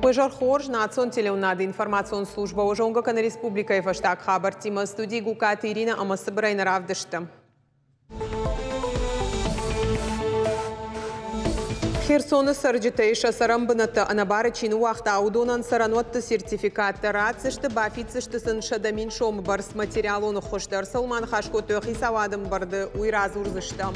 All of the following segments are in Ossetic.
Уе зӕр хорз, национ телеуынады информацион службӕ уӕ зонгӕ кӕны республикӕйы фӕстаг хабӕрттимӕ. Студийы Гукаты Иринӕ ӕмӕ цыбырӕй нӕ равдысты. Херсоны цӕрджытӕй сӕ цӕрӕн бынӕттӕ ӕнӕбары чи ныууагъта, уыдонӕн цӕрӕнуӕтты сертификаттӕ ратдзысты, бафиддзысты сын 100 000 сомы бӕрц материалон ӕххуыс дӕр. Цӕуыл ма ныхас кодтой хицауады ӕмбырды, уый радзурдзыстӕм.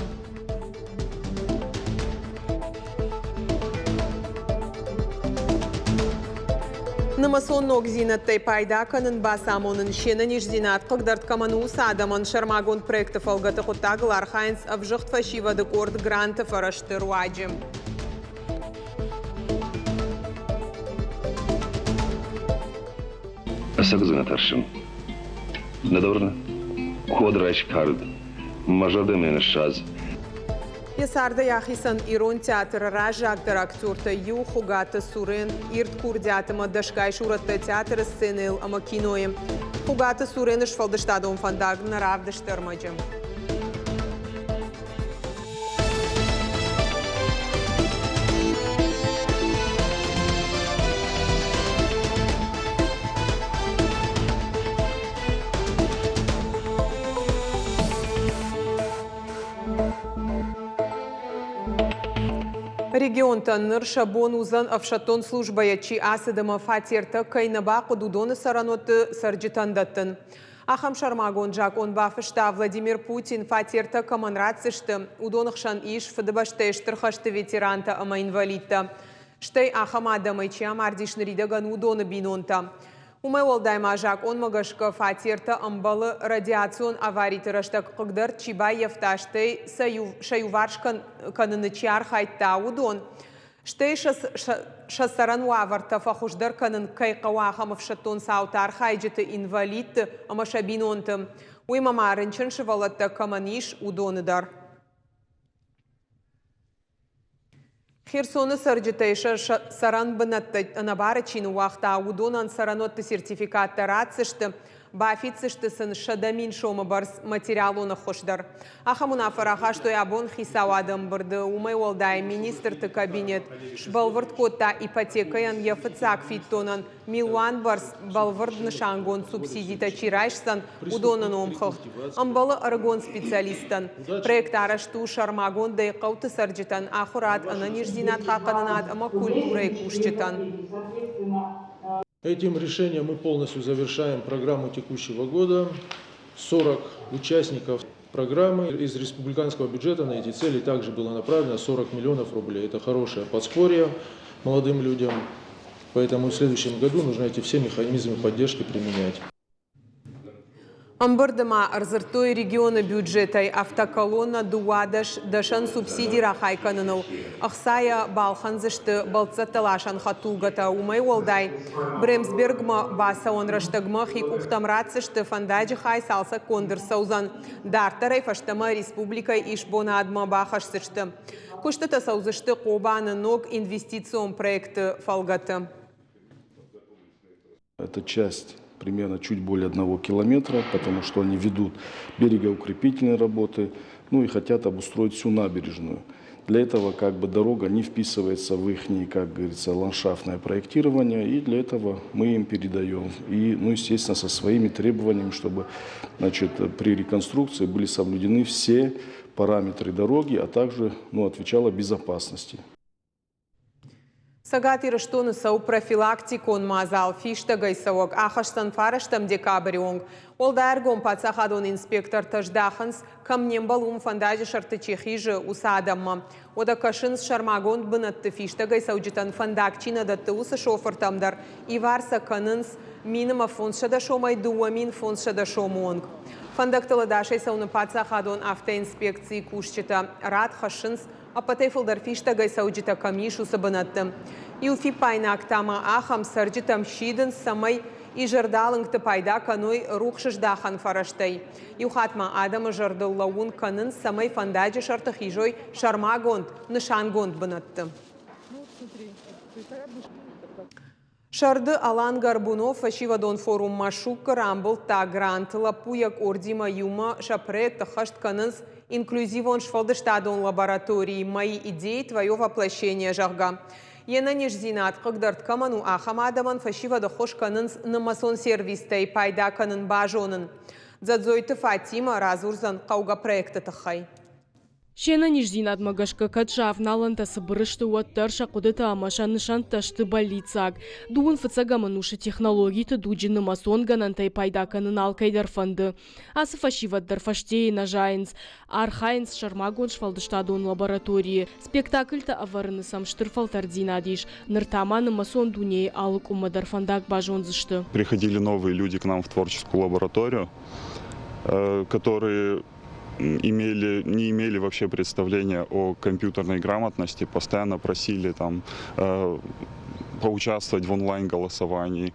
Нымӕцон ногдзинӕдтӕй пайда кӕнын бацамонын се нӕниздзинад хъыгдӕрд кӕмӕн у, уыцы адӕмӕн сӕрмагонд проекты фӕлгӕты хъуыддагыл архайынц ӕвзыгъд фӕсивӕды къорд гранты фӕрӕзты руаджы. Ӕцӕг дзы нӕ тӕрсын. Нӕ дӕ уырны? Код райс кард, мӕ зӕрдӕмӕ ныссадз. Йӕ цардӕй ахицӕн Ирон театры раззагдӕр актертӕй иу Хуыгаты Сурен. Ирд курдиат ӕмӕ дӕсгай сурӕттӕ театры сценӕйыл ӕмӕ кинойы. Хуыгаты Сурены сфӕлдыстадон фӕндаг нӕ равдысты ӕрмӕджы. Регионтӕн ныр сӕ бон уыдзӕн ӕфсӕддон службӕйӕ чи ацыд ӕмӕ фатертӕ кӕй нӕ бахъуыд, уыдоны цӕрӕнуӕтты цӕрджытӕн дӕттын. Ахӕм сӕрмагонд закъон бафыста Владимир Путин, фатертӕ кӕмӕн ратдзысты, уыдоны хсӕн ис Фыдыбӕстӕйы Стыр хӕсты ветерантӕ ӕмӕ инвалидтӕ, стӕй ахӕм адӕмӕй чи амардис ныридӕгӕн, уыдоны бинонтӕ. Уымӕй уӕлдай ма закъонмӕ гӕсгӕ фатертӕ ӕмбӕлы радиацион авариты рӕстӕг хъыгдӕрд чи баййӕфта, стӕй сӕ иуварс кӕныны чи архайдта, уыдон, стӕй сӕ цӕрӕн уавӕртӕ фӕхуыздӕр кӕнын кӕй хъӕуы, ахӕм ӕфсӕддон цауты архайджыты, инвалидты ӕмӕ сӕ бинонты. Уыимӕ ма рынчын сывӕллӕттӕ кӕмӕн ис, уыдоны дӕр. Херсоны цӕрджытӕй сӕ цӕрӕн бынӕттӕ ӕнӕбары чи ныууагъта, уыдонӕн цӕрӕнуӕтты сертификаттӕ ратдзысты, бафиддзысты сын 100 000 сомы бӕрц материалон ӕххуыс дӕр. Ахӕм уынаффӕ рахастой абон хицауады ӕмбырды. Уымӕй уӕлдай министрты кабинет сбӕлвырд кодта ипотекӕйӕн йӕ фыццаг фиддонӕн милуан бӕрц бӕлвырд нысангонд субсидитӕ чи райсдзӕн, уыдоны номхыгъд ӕмбӕлы ӕрыгон специалисттӕн. Проект арӕзт у сӕрмагондӕй хъӕуты цӕрджытӕн, ахуырад, ӕнӕниздзинад хъахъхъӕнынад ӕмӕ культурӕйы кусджытӕн. Этим решением мы полностью завершаем программу текущего года. 40 участников программы из республиканского бюджета на эти цели также было направлено 40 миллионов рублей. Это хорошее подспорье молодым людям. Поэтому в следующем году нужно эти все механизмы поддержки применять. Ӕмбырды ма ӕрдзырдтой регионы бюджетӕй автоколоннӕ 12 дӕсӕн субсиди рахай кӕныныл. Ӕхцайӕ балхӕндзысты бӕлццӕттӕ ласӕн хӕдтулгӕтӕ. Уымӕй уӕлдай, Бремсбергмӕ бацӕуӕн рӕстӕгмӕ хи къухтӕм ратдзысты, фӕндаджы хай цалцӕггонд ӕрцӕудзӕн. Дарддӕр ӕй фӕстӕмӕ республикӕйы исбонадмӕ бахӕсдзысты. Куыстытӕ цӕудзысты Хъобаны ног инвестицион проекты фӕлгӕты. Это часть примерно чуть более 1 километра, потому что они ведут берегоукрепительные работы, ну и хотят обустроить всю набережную. Для этого как бы дорога не вписывается в их, как говорится, ландшафтное проектирование, и для этого мы им передаем. И, ну, естественно, со своими требованиями, чтобы, значит, при реконструкции были соблюдены все параметры дороги, а также, ну, отвечала безопасности. Цӕгат Ирыстоны цӕуы профилактикон мадзал фистӕгӕй цӕуӕг ахӕсдзӕн фарӕстӕм декабры онг. Уӕлдай ӕргом паддзахадон инспектортӕ здахынц, кӕм не мбӕлы, уым фӕндаджы сӕрты чи хизы, уыцы адӕммӕ. Уӕдӕ кӕсынц сӕрмагонд бынӕтты фистӕгӕй цӕуджытӕн фӕндаг чи нӕ дӕтты, уыцы шофыртӕм дӕр. Ивар сӕ кӕнынц 10 500 сомӕй 2500 сомы онг. Фӕндӕгтыл ӕдасӕй цӕуыны паддзахадон автоинспекцийы кусджытӕ рад хӕссынц ӕппӕтӕй фылдӕр фистӕгӕй цӕуджытӕ кӕм ис, уыцы бынӕтты. Иу фиппаинаг та ма ахӕм цӕрджытӕм сидынц, цӕмӕй изӕрдалынгты пайда кӕной рухсыздахӕн фӕрӕзтӕй. Иу хатт ма адӕмы зӕрдыл лӕууын кӕнынц, цӕмӕй фӕндаджы сӕрты хизой сӕрмагонд, нысангонд бынӕтты. Сӕрды Алан Горбунов фӕсивӕдон форум Машук-ы рамбылдта грант. Лӕппу йӕ къордимӕ иумӕ сӕ проект ӕххӕст кӕнынц инклюзивон сфӕлдыстадон лабораторийы «Мои идеи – твое воплощение», зӕгъгӕ. Йе нӕниздзинад хъыгдӕрд кӕмӕн у, ахӕм адӕмӕн фӕсивӕд ӕххуыс кӕнынц нымӕцон сервистӕй пайда кӕнын базонын. Дзӕдзойты Фатимӕ радзурдзӕн хъӕугӕ проекты тыххӕй. Се нӕниздзинадмӕ гӕсгӕ кӕд сӕ авналӕнтӕ цыбыр сты, уӕддӕр сӕ хъуыдытӕ ӕмӕ сӕ нысӕнттӕ сты бӕллиццаг. Дыууын фыццӕгӕм ӕнусы технологиты дуджы нымӕцон гӕнӕнтӕй пайда кӕнын алкӕй дӕр фӕнды. Ацы фӕсивӕд дӕр фӕстейы нӕ зайынц. Архайынц сӕрмагонд сфӕлдыстадон лабораторийы. Спектакльтӕ ӕвӕрыны сӕм стыр фӕлтӕрддзинад ис. Ныр та ма нымӕцон дунейы алы къуыммӕ дӕр фӕндаг базондзысты. Приходили новые люди к нам в творческую лабораторию, которые имели, не имели вообще представления о компьютерной грамотности, постоянно просили там поучаствовать в онлайн-голосовании,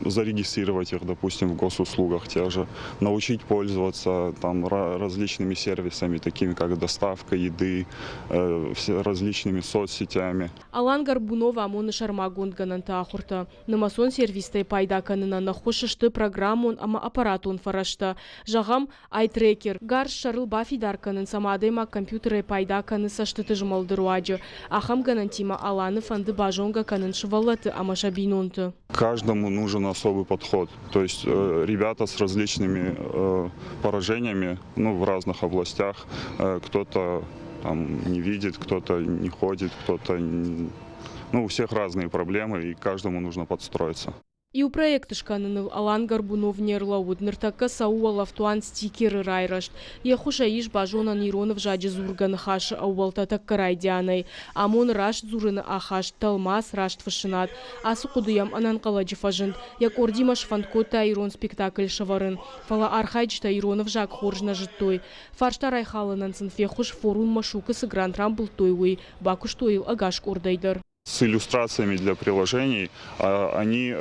зарегистрировать их, допустим, в госуслугах тех же, научить пользоваться там различными сервисами, такими как доставка еды, различными соцсетями. Алан Горбунов амоны сӕрмагонд гӕнӕнты ахуыртӕ. Нымӕцон сервистӕй пайда кӕнынӕн ӕххуыс сты программон ӕмӕ аппаратон фӕрӕзтӕ. Зӕгъӕм, айтрекер. Гарз сӕрыл бафидар кӕнынц ӕмӕ адӕймаг компьютерӕй пайда кӕны цӕстыты змӕлды руаджы. Ахӕм гӕнӕнтимӕ Аланы фӕнды базонгӕ кӕнын сывӕллӕтты ӕмӕ сӕ бинонты. Каждому нужен особый подход. То есть ребята с различными поражениями, ну, в разных областях, кто-то там не видит, кто-то не ходит, кто-то... Ну, у всех разные проблемы, и каждому нужно подстроиться. Иу проект скӕныныл Алан Горбунов не рлӕууыд. Ныртӕккӕ цӕуы уӕлӕфтуан стикеры райрӕзт. Йе ххуысӕй ис базонӕн ирон ӕвзаджы дзургӕ ныхасы ӕууӕлтӕ тӕккӕ райдианӕй. Амоны раст дзурыны ахаст, тӕлмац, растфыссынад. Ацы хъуыды йӕм ӕнӕнхъӕлӕджы фӕзынд. Йӕ къордимӕ сфӕнд кодта ирон спектакль сӕвӕрын. Фӕлӕ архайджытӕ ирон ӕвзаг хорз нӕ зыдтой. Фарста райхалынӕн сын феххуыс форум Машук-ы цы грант рамбылдтой, уый. Бакуыстой йыл ӕгас къордӕй дӕр. С иллюстрациями для приложений, они,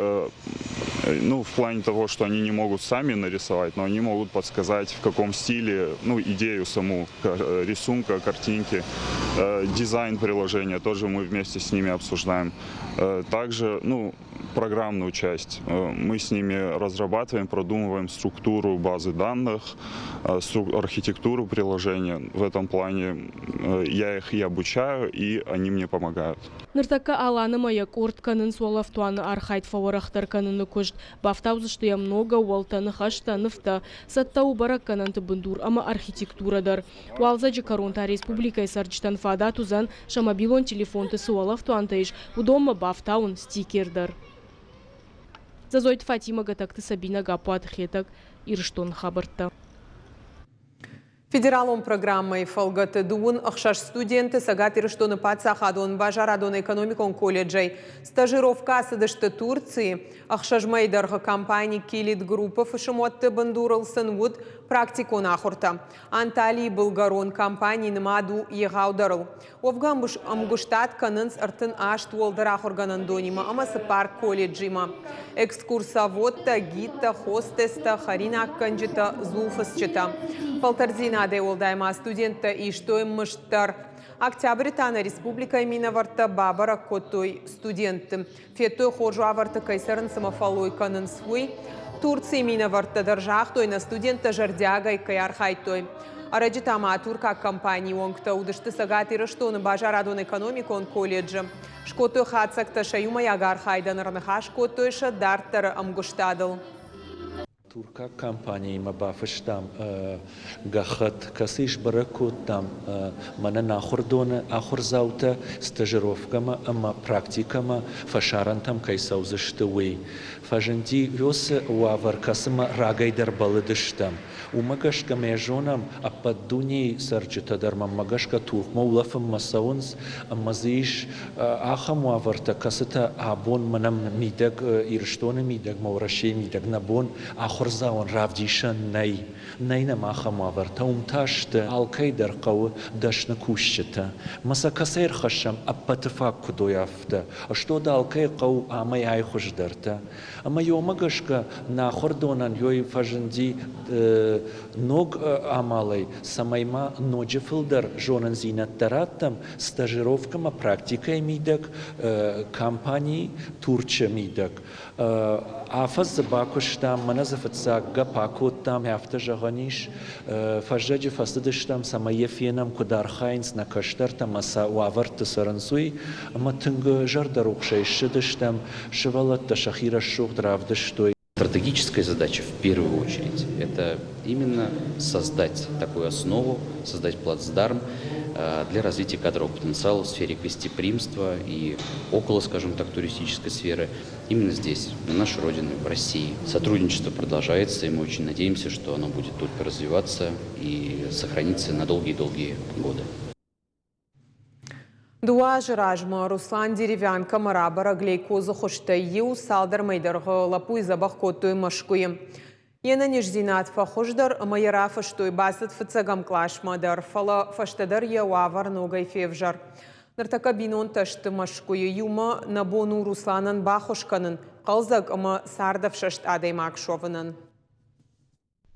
ну, в плане того, что они не могут сами нарисовать, но они могут подсказать, в каком стиле, ну, идею саму рисунка, картинки, дизайн приложения тоже мы вместе с ними обсуждаем. Также, ну, программную часть мы с ними разрабатываем, продумываем структуру базы данных, архитектуру приложения. В этом плане я их и обучаю, и они мне помогают. Ныртӕккӕ Алан ӕмӕ йӕ къорд кӕнынц уӕлӕфтуаны архайд фӕуӕрӕхдӕр кӕныны куыст. Бафтаудзысты йӕм ног ӕууӕлтӕ, ныхӕстӕ, нывтӕ. Цӕттӕ у бӕрӕггӕнӕнты бындур ӕмӕ архитектурӕ дӕр. Уалдзӕджы кӕрон та республикӕйы цӕрджытӕн фадат уыдзӕн, сӕ мобилон телефонты цы уӕлӕфтуантӕ ис, уыдонмӕ бафтауын стикер дӕр. Дзӕдзойты Фатимӕ, Гӕтӕгты Сабинӕ, Гаппуаты Хетӕг, Ирыстоны хабӕрттӕ. Федералон программӕйы фӕлгӕты 26 студенты Цӕгат Ирыстоны паддзахадон базарадон-экономикон колледжӕй стажировкӕ ацыдысты Турцийы. Ӕхсӕз мӕйы дӕргъы компани Килит Группы фысымуӕтты бындурыл сын уыд практикон ахуыртӕ. Анталийы былгӕрон компани нымад у егъаудӕрыл. Уӕвгӕ ӕмгуыстад кӕнынц 38 уӕлдӕр ахуыргӕнӕндонимӕ ӕмӕ цыппар колледжимӕ. Экскурсоводтӕ, гидтӕ, хостестӕ, хӕринаггӕнджытӕ, дзулфыцджытӕ. Фӕлтӕрддзинадӕй уӕлдай ма студенттӕ истой мызд дӕр. Октябры та нӕ республикӕйы минӕвӕрттӕ бабӕрӕг кодтой студентты. Федтой, хорз уавӕрты кӕй цӕрынц ӕмӕ фӕллой кӕнынц, уый. Турцийы минӕвӕрттӕ дӕр загътой, нӕ студенттӕ зӕрдиагӕй кӕй архайдтой. Ӕрӕджы та ма туркаг компанийы уӕнгтӕ уыдысты Цӕгат Ирыстоны базарадон-экономикон колледжы. Скодтой хатдзӕгтӕ сӕ иумӕйаг архайдӕн, ӕрныхас кодтой сӕ дарддӕры ӕмгуыстадыл. Туркаг компаниимӕ бафыстам гӕххӕтт, кӕцыйы сбӕрӕг кодтам мӕнӕн ахуырдоны ахуырдзаутӕ стажировкӕмӕ ӕмӕ практикӕмӕ фӕсарӕнтӕм кӕй цӕудзысты, уый. Фӕзынди уыцы уавӕр, кӕцымӕ рагӕй дӕр бӕллыдыстӕм. Уымӕ гӕсгӕ мӕ зонӕм, ӕппӕт дунейы цӕрджытӕ дӕр мӕнмӕ гӕсгӕ Туркмӕ улӕфынмӕ цӕуынц, ӕмӕ дзы ис ахӕм уавӕртӕ, кӕцытӕ абон мӕнӕ мидӕг Ирыстоны мидӕг ӕмӕ Уӕрӕсейы мидӕг нӕ бон ахуырдзауӕн равдисӕн нӕй. Нӕй нӕм ахӕм уавӕртӕ. Уым та сты алкӕй дӕр хъӕуы дӕсны кусджытӕ. Мӕ сӕ кӕцӕй ӕрхӕссӕм ӕппӕты фаг куыд уой, афтӕ. Стод алкӕй хъӕуы амӕй ай хуыздӕртӕ. Ӕмӕ уымӕ гӕсгӕ нӕ ахуырдонӕн ёй фӕзынди ног амалӕй. цӕмӕй ма ноджы фылдӕр зонындзинӕдтӕ раттӕм стажировкӕмӕ практикӕйы мидӕг компани Турчы мидӕг. Афӕдз дзы бакуыстам, мӕнӕ дзы фыццаг гӕпп акодтам, афтӕ зӕгъӕн ис. Фӕззӕджы фӕцыдыстӕм, цӕмӕй йӕ фенӕм, куыд архайынц нӕ кӕстӕртӕ ӕмӕ сӕ уавӕрты цӕрынц, уый. Ӕмӕ тынг зӕрдӕрухсӕй ссыдыстӕм, сывӕллӕттӕ сӕхи рӕсугъд равдыстой. Стратегическая задача в первую очередь – это именно создать такую основу, создать плацдарм для развития кадрового потенциала в сфере гостеприимства и около, скажем так, туристической сферы именно здесь, на нашей родине, в России. Сотрудничество продолжается, и мы очень надеемся, что оно будет только развиваться и сохраниться на долгие-долгие годы. Дыууӕ азы размӕ Руслан Деревянкомӕ рабӕрӕг лейкозы хуызтӕй иу, цалдӕр мӕй дӕргъы лӕппуйы дзӕбӕх кодтой Мӕскуыйы. Йе нӕниздзинад фӕхуыздӕр ӕмӕ йӕ рафыстой, бацыд фыццӕгӕм къласмӕ дӕр, фӕлӕ фӕстӕдӕр йӕ уавӕр ногӕй февзӕр. Ныртӕккӕ бинонтӕ сты Мӕскуыйы. Иумӕ нӕ бон у Русланӕн баххуыс кӕнын, хъӕлдзӕг ӕмӕ цардӕфсӕст адӕймаг суӕвынӕн.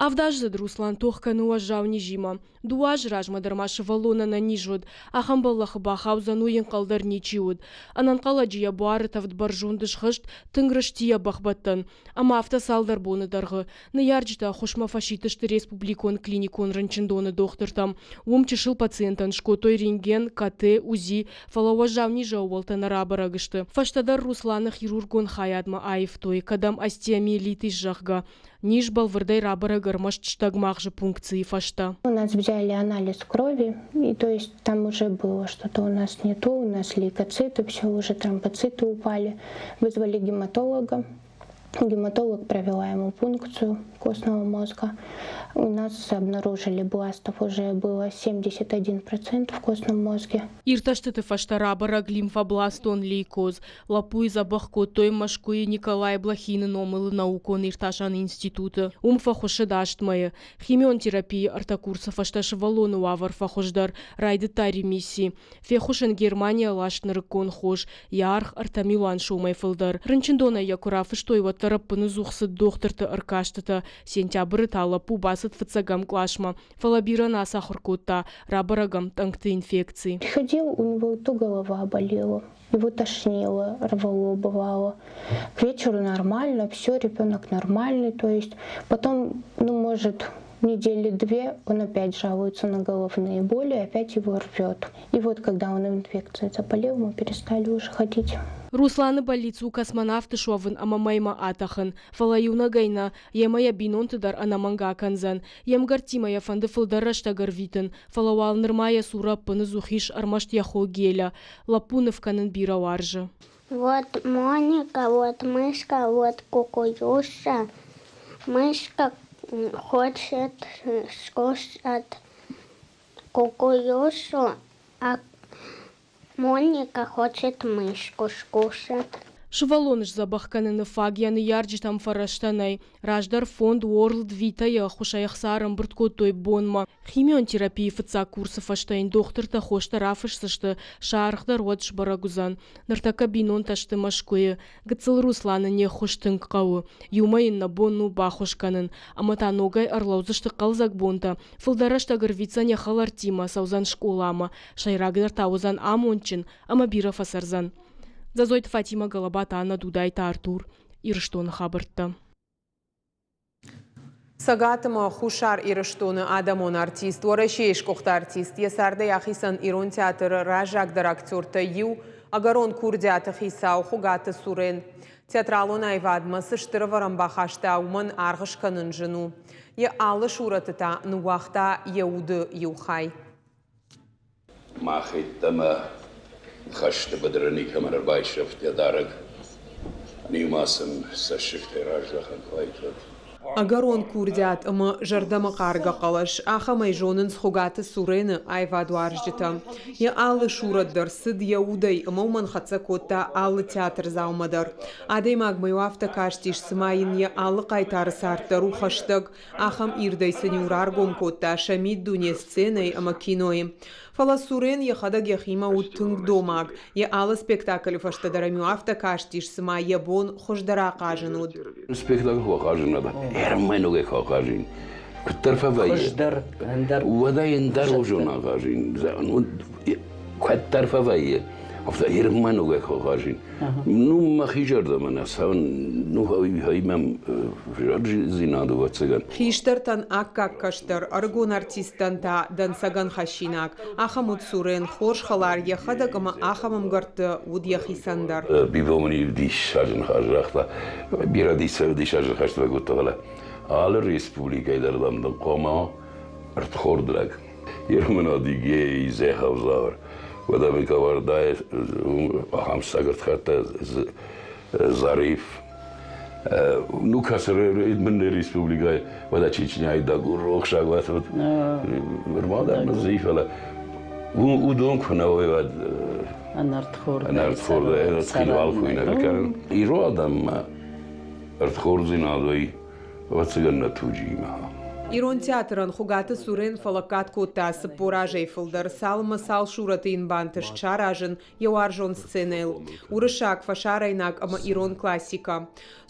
Авдаздзыд Руслан тох кӕны уӕззау низимӕ. Дыууӕ азы размӕ дӕр ма сывӕллон ӕнӕниз уыд. Ахӕм бӕллӕхы бахаудзӕн, уый ӕнхъӕл дӕр ничи уыд. Ӕнӕнхъӕлӕджы йӕ буары тӕвд бӕрзонд схызт, тынг рысти йӕ бӕхбӕттӕн. Ӕмӕ афтӕ цалдӕр боны дӕргъы. Ныййарджытӕ ӕххуысмӕ фӕсидтысты республикон клиникон рынчындоны дохтыртӕм. Уым чысыл пациентӕн скодтой рентген, КТ, УЗИ, фӕлӕ уӕззау низы ӕууӕлтӕ нӕ рабӕрӕг сты. Фӕстӕдӕр Русланы хирургон хайадмӕ аивтой, кӕд ӕм остеомиелит ис, зӕгъгӕ. Низ бӕлвырдӕй рабӕрӕг ӕрмӕст стӕгмагъзы пункцийы фӕстӕ. У нас взяли анализ крови, и то есть там уже было что-то у нас не то, у нас лейкоциты, все уже тромбоциты упали. Вызвали гематолога. Гематолог провела ему пункцию костного мозга. У нас обнаружили бластов уже было 71% в костном мозге. Иртӕстыты фӕстӕ рабӕрӕг лимфобластон лейкоз. Лӕппуйы дзӕбӕх кодтой Мӕскуыйы Николай Блохины номыл наукон-иртасӕн институты. Уым фӕхуыссыд аст мӕйы. Химион терапийы ӕртӕ курсы фӕстӕ сывӕллоны уавӕр фӕхуыздӕр, райдыдта ремисси. Феххуыс ын Германийӕ ласт нырыккон хос, йӕ аргъ ӕртӕ милуан сомӕй фылдӕр. Рынчындонӕй йӕ куы рафыстой, уӕддӕр ӕппыныдзух цыд дохтырты ӕркастытӕ. Сентябры та лӕппу бацыд фыццӕгӕм къласмӕ, фӕлӕ бирӕ нӕ ацахуыр кодта, рабӕрӕг ӕм тъӕнгты инфекци. Приходил, у него то голова болела, его тошнило, рвало бывало. К вечеру нормально, все, ребенок нормальный, то есть потом, ну, может, недели две он опять жалуется на головные боли, опять его рвет. И вот когда он инфекцией заболел, мы перестали уже ходить. Русланы бӕллиц у космонавты суӕвын ӕмӕ мӕймӕ атӕхын, фӕлӕ иунӕгӕй нӕ, йемӕ йӕ бинонты дӕр ӕнӕмӕнг акӕндзӕн. Йе мгӕрттимӕ йӕ фӕнды фылдӕр рӕстӕг ӕрвитын, фӕлӕ уал нырма йӕ цуры ӕппыныдзух ис ӕрмӕст йӕ хо Геля. Лӕппу ныв кӕнын бирӕ уарзы. Вот Моника, вот мышка, вот кукуюша. Мышка хочет скушать кукуюшу, а Моника хочет мышку скушать. Сывӕллоны сдзӕбӕх кӕныны фаг йӕ ныййарджытӕм фӕрӕзтӕ нӕй. Раздӕр фонд World Vita-йы ӕххуысӕй ӕхца ӕрӕмбырд кодтой бонмӕ. Химион терапийы фыццаг курсы фӕстӕ йын дохтыртӕ хостӕ рафысдзысты, сӕ аргъ дӕр уӕд сбӕрӕг уыдзӕн. Ныртӕккӕ бинонтӕ сты Мӕскуыйы. Гыццыл Русланы не ххуыс тынг хъӕуы. Иумӕ йын нӕ бон у баххуыс кӕнын. Ӕмӕ та ногӕй ӕрлӕудзысты хъӕлдзӕг бонтӕ. Фылдӕр рӕстӕг ӕрвитдзӕн йӕ хӕлӕрттимӕ, цӕудзӕн скъоламӕ. Сӕйрагдӕр та уыдзӕн амондджын ӕмӕ бирӕ фӕцӕрдзӕн. Дзӕдзойты Фатимӕ, Галабаты Анна, Дудайты Артур. Ирыстоны хабӕрттӕ. Цӕгат ӕмӕ Хуссар Ирыстоны адӕмон артист, Уӕрӕсейы сгуыхт артист, йӕ цардӕй ахицӕн ирон театры раззагдӕр актертӕй иу, ӕгӕрон курдиаты хицау Хуыгаты Сурен. Театралон аивадмӕ цы стыр ӕвӕрӕн бахаста, уымӕн аргъ скӕнын зын у. Йӕ алы сурӕты та ныууагъта йӕ уды иу хай. Мах йеддӕмӕ хӕсты быдыры никӕмӕн ӕрбайсӕфт йӕ дарӕг. Ниу-ма сын цӕссыгтӕй раздӕхӕн куы уаид, Ӕгӕрон курдиат ӕмӕ зӕрдӕмӕхъаргӕ хъӕлӕс ахӕмӕй зонынц Хуыгаты Сурены аивадуарзджытӕ. Йӕ алы сурӕт дӕр цыд йӕ удӕй ӕмӕ уымӕн хӕццӕ кодта алы театрдзаумӕ дӕр. Адӕймагмӕ-иу афтӕ кастис, цыма йын йӕ алы хъайтары цард дӕр у хӕстӕг, Ахӕм ирдӕй сын-иу раргом кодта сӕ миддуне сценӕйы ӕмӕ кинойы. Фӕлӕ Сурен йӕхӕдӕг йӕхимӕ уыд тынг домаг. Йӕ алы спектаклы фӕстӕ дӕр ӕм-иу афтӕ кастис, цыма йӕ бон хуыздӕр ахъазын уыд. Спектакль куы ахъазын, ӕрмӕногӕй куы ахъазин. Куыддӕр фӕвӕййы. Хуыздӕр, ӕндӕр. Уӕдӕ ӕндӕр хуызон ахъазин. Куыддӕр фӕвӕййы, афтӕ Ирмӕ ногӕй фӕхъазин. Ну, мӕхи зӕрдӕмӕ нӕ цӕуын, ну, хай мӕм зӕрдзинад ӕвӕццӕгӕн. Хистӕртӕн аккаг кӕстӕр, ӕрыгон артисттӕн та дӕнцӕгӕн хӕссинаг. Ахӕм уыд Сурен, хорз хӕлар йӕхӕдӕг ӕмӕ ахӕм ӕмгӕртты уыд йӕхицӕн дӕр. Бибо мын иу диссаджы ныхас загъта. Бирӕ диссаджы ныхӕстӕ фӕкодта, фӕлӕ алы республикӕйы дӕр, дам, хъуамӕ ӕрдхорд лӕг. Ерман Адыгейы зӕхӕвзар, уӕдӕ Кабардайы ахӕм сагӕрдхӕрдтӕ Зариф. Ну, кӕцы мын республикӕйы, уӕдӕ Чечняйы дагур рохсаг уӕд ӕрмадӕр ныдзи, фӕлӕ уыдон куы нӕ уой, уӕд ӕнӕрдхордӕй Цхинвал куы нӕ кӕнын. Ирон адӕммӕ ӕрдхорддзинад уый ӕвӕццӕгӕн нӕ туджимӕ. Ирон театрӕн Хуыгаты Сурен фӕлӕггад кодта 40 азӕй фылдӕр, цалынмӕ цал сурӕты йын бантыст саразын йӕ уарзон сценӕйыл. Уырыссаг, фӕсарӕйнаг ӕмӕ ирон классикӕ.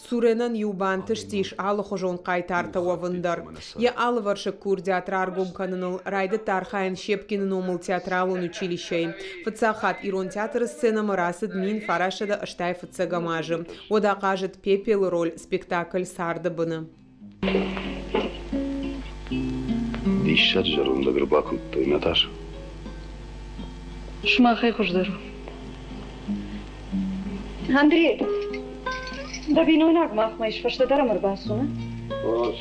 Суренӕн-иу бантыстис алыхуызон хъайтартӕ уӕвын дӕр. Йӕ алывӕрсыг курдиат раргом кӕныныл райдыдта архайын Щепкины номыл театралон училищӕйы. Фыццаг хатт ирон театры сценӕмӕ рацыд 1985 азы. Уӕд ахъазыд Пепелы роль спектакль «Царды быны». Диссаджы зӕронд лӕг ӕрбакодтой, Наташа. Сымахӕй хуыздӕр у. Андрей, дӕ бинойнаг махмӕ ис, фӕстӕдӕр ӕм ӕрбацу, нӕ? Хорз.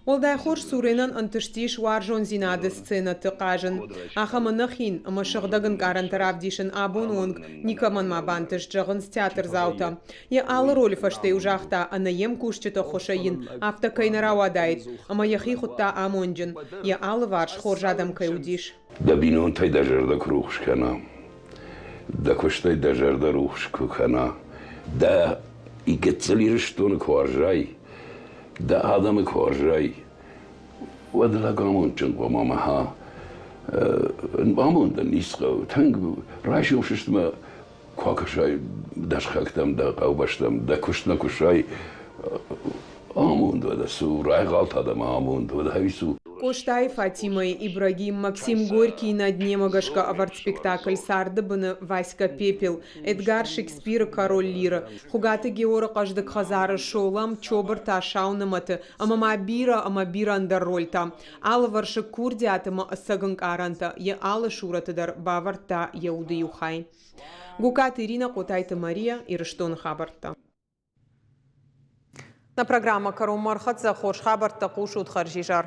Уӕлдай хорз Суренӕн ӕнтыстис уарзондзинады сценӕты хъазын. Ахӕм ӕнӕхин ӕмӕ сыгъдӕг ӕнкъарӕнтӕ равдисын абоны онг никӕмӕн ма бантыст, зӕгъынц театрдзаутӕ. Йӕ алы ролы фӕстӕ-иу загъта, ӕнӕ йе мкусджыты ӕххуысӕй йын афтӕ кӕй нӕ рауадаид, ӕмӕ йӕхи хуыдта амонджын, йӕ алыварс хорз адӕм кӕй уыдис. Дӕ бинонтӕй дӕ зӕрдӕ куы рухс кӕна, дӕ куыстӕй дӕ зӕрдӕ рухс куы кӕна, дӕ гыццыл Ирыстоны куы уарзай, дӕ адӕмы куы уарзай, уӕд лӕг амондджын хъуамӕ ма амондӕн ницы хъӕуы. Тынг райсом сыстмӕ куы акӕсай дӕ сыхӕгтӕм, дӕ хъӕубӕстӕм, дӕ куыстмӕ куы ссай, амонд уӕдӕ цы у, райгъал та дӕм амонд уӕдӕ ӕви цы у. Къостайы Фатимӕйы Ибрагим Максим Горькийы «На дне»-мӕ гӕсгӕ ӕвӕрд спектакль «Царды быны» Васька Пепел, Эдгар Шекспиры «Король Лиры», Хуыгаты Георы хъӕздыг хӕдзары Солам, Чобырта сау нымӕты ӕмӕ ма бирӕ ӕмӕ бирӕ ӕндӕр рольтӕ. Алывӕрсыг курдиат ӕмӕ ӕцӕг ӕнкъарӕнтӕ йӕ алы сурӕты дӕр бавӕрдта йӕ уды иу хай. Гукаты Иринӕ, Хъотайты Мария, Ирыстоны хабӕрттӕ. Нӕ программӕ кӕронмӕ ӕрхӕццӕ. Хорз хабӕрттӕ хъусут хӕрзизӕр.